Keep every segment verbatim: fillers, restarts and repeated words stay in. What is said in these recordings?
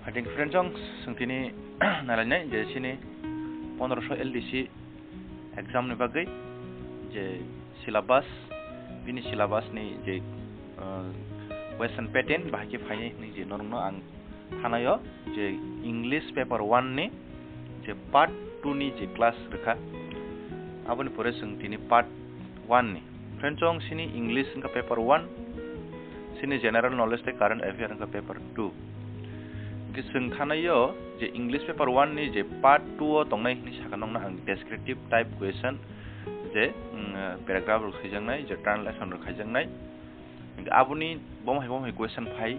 Hating friends, chwng tini nalainai je chini pondroso L D C exam ni bagwi je syllabus, bini syllabus ni je, uh, question pattern bahai khe phainai hwnwi je norokno ang thanaio je English paper one ni je part two ni je class rwkha, aboni pore chwng tini part one ni. Friends, chwng chini English wngkha paper one, chini general knowledge tei current affair wngkha paper two. Hwnkhe chwng thanaio je English paper one ni je part two o tongnai hwnwi sakha nokno ang descriptive type question, je, mm, paragraph rok khaijaknai, je translation rok khaijaknai. Hwnkhe aboni bomo hai bomo hai question phai,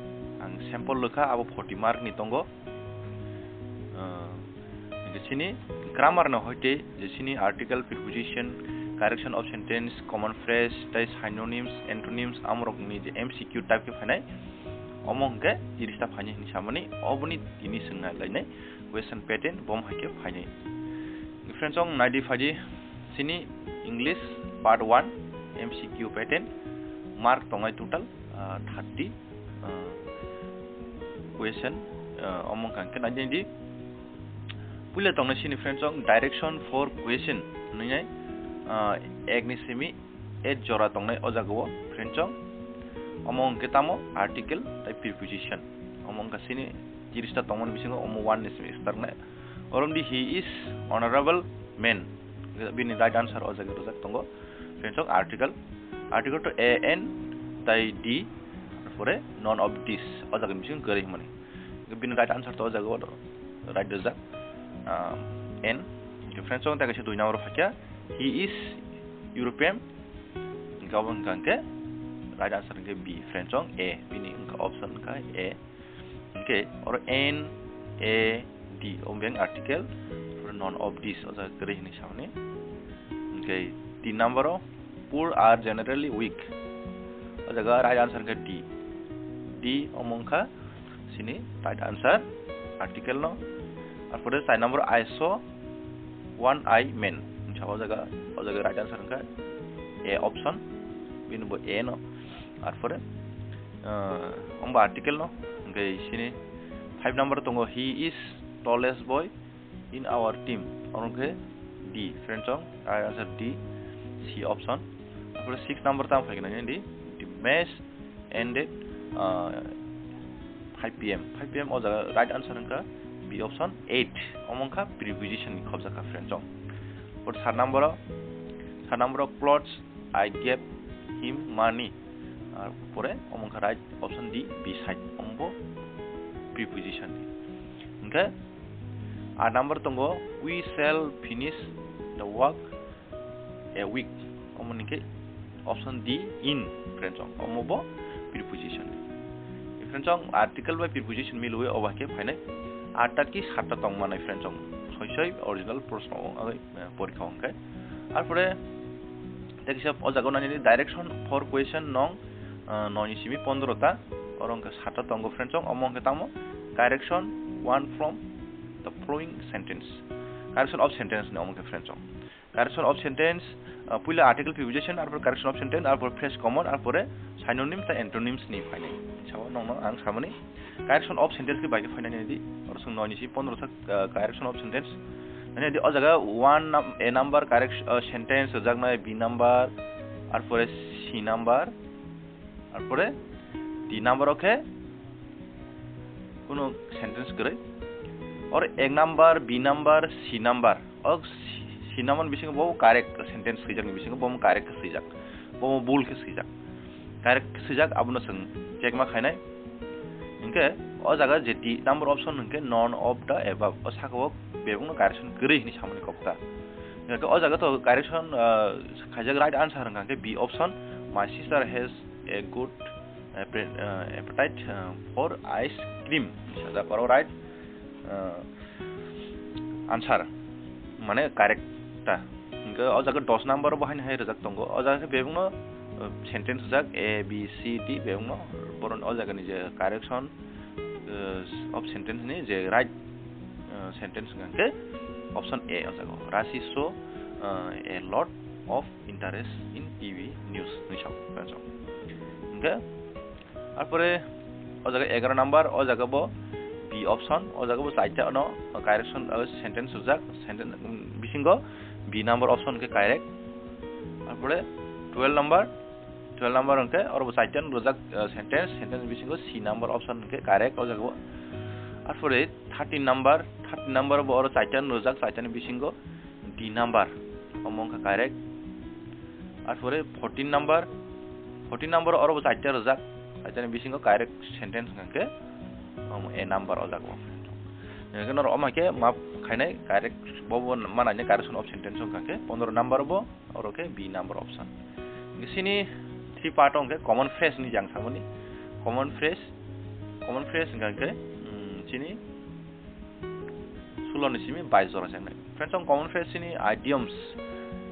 ang sample rwkha, abo forty mark ni tongo. Ah, hwnkhe chini grammar no hoite je chini article, preposition, correction of sentence, common phrase, tei synonyms, antonyms, amorokni je M C Q type khe phainai, omo hwnkhe tiris ta phainai hwnwi samani, oboni tini chwng nailainai question pattern bomo hai khe phainai. Friends, chwng naidi phaidi, chini English part one M C Q pattern, mark tongnai total, ah, thirty, ah, question, ah, omo wngkha hwnkhe naidi naidi. Puila tongnai chini friends, chwng direction for question hwnwi, ah, ek ni simi eight jora tongnai o jaga o friends, chwng omo hwnkhe tamo article tei preposition. Omo wngkha chini tiris ta tongmani bisingo omo one ni simi start nai. Oro wngdi, "He is honorable man." Bini right answer o jaga rwjak tongo. Friends, chwng article, article to A N tei D, pore none of this o jaga ni bisingo kwrwi hwnmani. Bini right answer to o jaga o right rwjak, ah, N. Friends, chwng tei kaisa dui number phaikha, "He is European." Hwnkhe abo wngkha hwnkhe right answer hwnkhe B. Friends, chwng A, bini wngkha option wngkha A. Hwnkhe oro N, A, D, o beng article, oro none of this, o jaga kwrwi hwnwi samani. Hwnkhe tin number o, "Poor are generally weak." O jaga right answer hwnkhe D. D, omo wngkha chini right answer article no. Arpore char number o, "I saw one eye man." Hwnkhe o jaga, o jaga right answer hwnkha A option, bini bo A no. Arpore, ah, ombo article no, hwnkhe chini five number tongo, "He is tallest boy in our team." Oro hwnkhe D, friends, chwng, right answer D, C option. Arpore six number tamo phaikha nai di, "The match ended, ah, five P M." Five P M o jaga right answer wngkha B option eight. Omo wngkha preposition ni khobjakha, friends, chwng. Arpore sat number o, sat number o, "Clothes, I gave him money." Arpore omo wngkha right option D, B side, omo bo preposition ni. Hwnkhe aat number tongo, "We shall finish the work a week." Omo hwnkhe option D, in, friends, chwng. Omo bo preposition ni. Friends, chwng article bai preposition milwi obo hai khe phainai. Aat ta ki sat ta tong manai, friends, chwng. Soi soi original proshno o, eh, porikha hwnkhe. Arpore tei kisa o jaga o nani direction for question nong, ah, noi ni simi pondro ta, oro hwnkhe sat ta tongo, friends, chwng. Omo hwnkhe tamo correction one from the following sentence. Correction of sentence ni omo hwnkhe, friends, chwng. Correction of sentence, ah, puila article preposition, arpore correction of sentence, arpore phrase common, arpore synonym tei antonyms ni phainai. Sabo nongno ang samani. Correction of sentence khe bai khe phainai nai di. Oro chwng noi ni si pondro sak, ah, correction of sentence. Nai di o jaga one num-, A number correction, ah, sentence rwjaknai, B number, arpore C number, arpore D number o khe kuno sentence kwrwi. Or ek number, B number, C number. O C, C number ni bisingo bo correct sentence swijak ni bisingo bo correct khe swijak. Bo bul khe swijak. Correct swijak, abono chwng check ma khainai. Hinkhe o jaga je D number option hinkhe none of the above, o saka o bebakno correction kwrwi hinwi samani kok ta. Hinkhe o jaga to correction, ah, khaijak, right answer hwnkha khe B option, "My sister has a good appe-, ah, appetite, ah, for ice cream." Sajak oro right, ah, answer, mane correct ta. Hinkhe o jaga dos number bo haino hai rwjak tongo. O jaga khe bebakno, uh, sentence rwjak A, B, C, D bebakno. Boroni o jagani je correction, uh, of sentence ni je right, uh, sentence hwnkha khe option A o jaga. Rashi show, uh, a lot of interest in T V news hinwi sao, hinwi sao. Hinkhe Arpore o jaga egaro number, o jaga bo B option, o jaga bo chaita no correction, uh, sentence rijak, sentence, um, bisingo B number option ke correct. Arpore twelve number, twelve number hwnkhe oro bo chaita no rijak, uh, sentence, sentence bisingo C number option hwnkhe correct o jaga bo. Arpore thirteen number, thirteen number bo oro chaita no rijak, chaita ni bisingo D number, omo wngkha correct. Arpore fourteen number, fourteen number oro bo chaita rijak, chaita ni bisingo correct sentence hwnkhe, um, A number o jaga o. Hwnkhe norok omo hai khe map khainai correct, bo bo manai ni correction of sentence wngkha khe pondro number bo, oro khe B number option. Hwnkhe sini three part o hwnkhe common phrase ni jang samani. Common phrase, common phrase hwnkha khe, um, sini sulo ni simi bais jora se wngnai. Friends, ang common phrase ni idioms,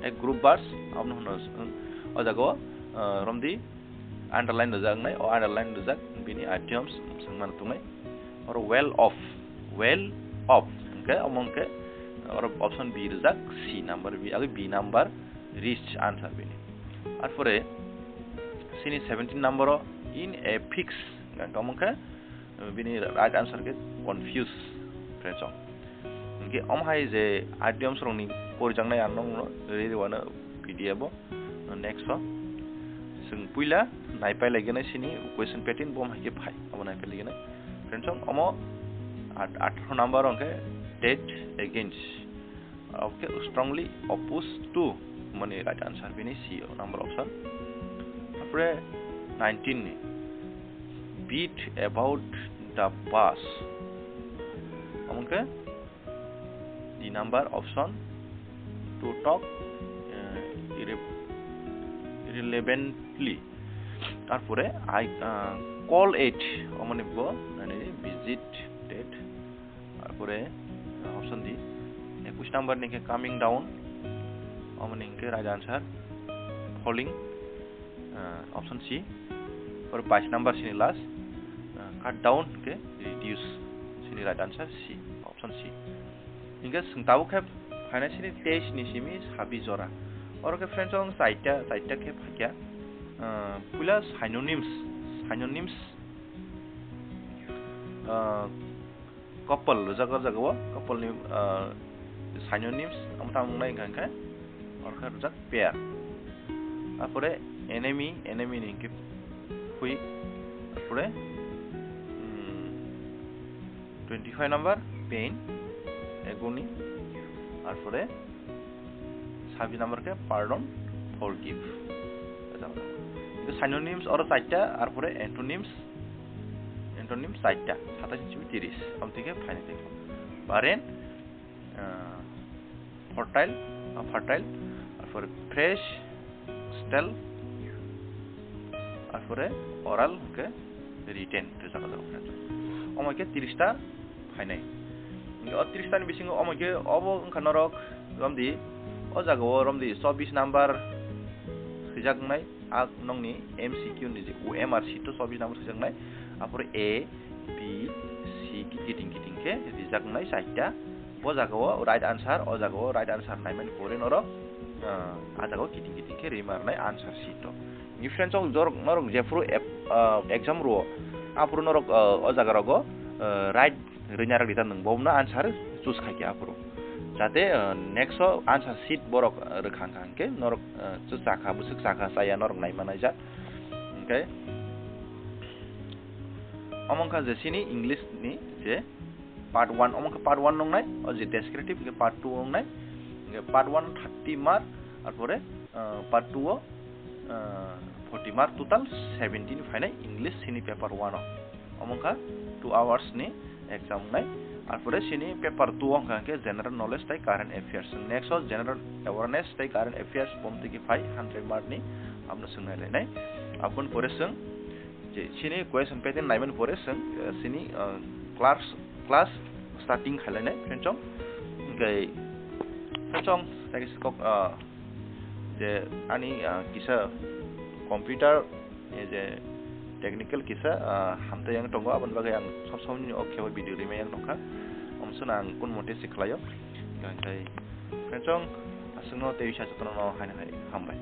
ek group words, abono hwno, o jaga o, uh, romdi underline rijak wngnai, o underline rijak bini idioms swng mano tongnai. Oro well off, well off hwnkhe, omo hwnkhe, oro option B rijak, C number B, agi B number rich answer bini. Arpore sini seventeen number o in a fix, hwnkhe omo hwnkhe, bini right answer khe confuse, friends, o. Hwnkhe omo hai je idioms rokni porijaknai ang nokno riri wano P D F o. Next o chwng puila naipai laigenai sini question pattern bo hai khe phai, abo naipai laigenai. Friends, o omo at-, atharo number hwnkhe dead against. Okay, strongly opposed to, mani right answer bini C o number option. Arpore nineteen ni beat about the bush. Omo khe D number option, to talk, uh, irre-, irrelevantly. Arpore I, uh, call it, omoni bo, nani visit date. Arpore, uh, option D, ekush number ni khe coming down, omo ni hwnkhe right answer falling, uh, option C. Or bais number sini last, uh, cut down hwnkhe reduce, sini right answer C, option C. Hwnkhe chwng tabuk khe phainai sini teis ni simi sabi jora. Oro khe friends, ang chaita, chaita khe phaikya, uh, puila synonyms, synonyms, uh, couple rijak o jaga o, couple ni, ah, synonyms, omo tamo wngnai hwnkha hwnkhe, oro khe rijak pair. Arpore enemy, enemy ni hwnkhe phui, arpore, hmm, twenty-five number pain, agony, arpore sabis number khe pardon, forgive. Hwnkhe synonyms oro chaita, arpore antonyms, antonyms chaita, satais ni simi tiris, amtwi khe phainai tei. Barren, ah, fertile, ah, fertile, arpore fresh, stale, arpore oral, hwnkhe written, rijak o jaga friends. Omo khe tiris ta phainai. Hwnkhe o tiris ta ni bisingo omo khe obo wngkha norok romdi, o jaga o romdi chobbish number swijaknai, a nokni M C Q ni je O M R sheet o chobbish number swijaknai, arpore A, B, C kiting kiting khe rijaknai chaita. Bo jaga o right answer, o jaga o right answer naimani pore norok, ah, a jaga o kiting kiting khe rima rwnai answer sheet o. Ni friends, o jorok norok jephuru ep-, ah, exam rwo, aphuru norok, ah, o jaga rogo, ah, right rwina rok rita nwng bo no answer choose khai khe aphuru. Jate, ah, next o answer sheet borok, ah, rwkha hwnkha hwnkhe norok, ah, chwchakha, bwswk chakha, chaya norok naima naijak. Hwnkhe omo wngkha je sini English ni je part one, omo khe part one wngnai, o je descriptive hwnkhe part two wngnai, hwnkhe part one thirty mark, arpore, ah, part two o, ah, forty mark, total seventeen phainai English sini paper one o. Omo wngkha two hours ni exam wngnai, arpore sini paper two o wngkha hwnkhe general knowledge tei current affairs. Next o general awareness tei current affairs bomtwi khe phai hundred mark ni, abono swngnai lainai. Aboni pore chwng je sini question pattern naimani pore chwng, eh, sini, eh, class, class starting khailai nai, friends, chong. Hwnkhe, friends, chong, tei kisa kok, ah, je ani, ah, kisa computer, eh, je technical kisa, ah, hamtwi yang tongo, aboni bagwi ang sob somoi ni o khe video rimai yang tongkha. Omsano ang kun mote se khlaio. Hwnkhe, friends, chong, aswkno tei bisa jotono no haino hai hambai.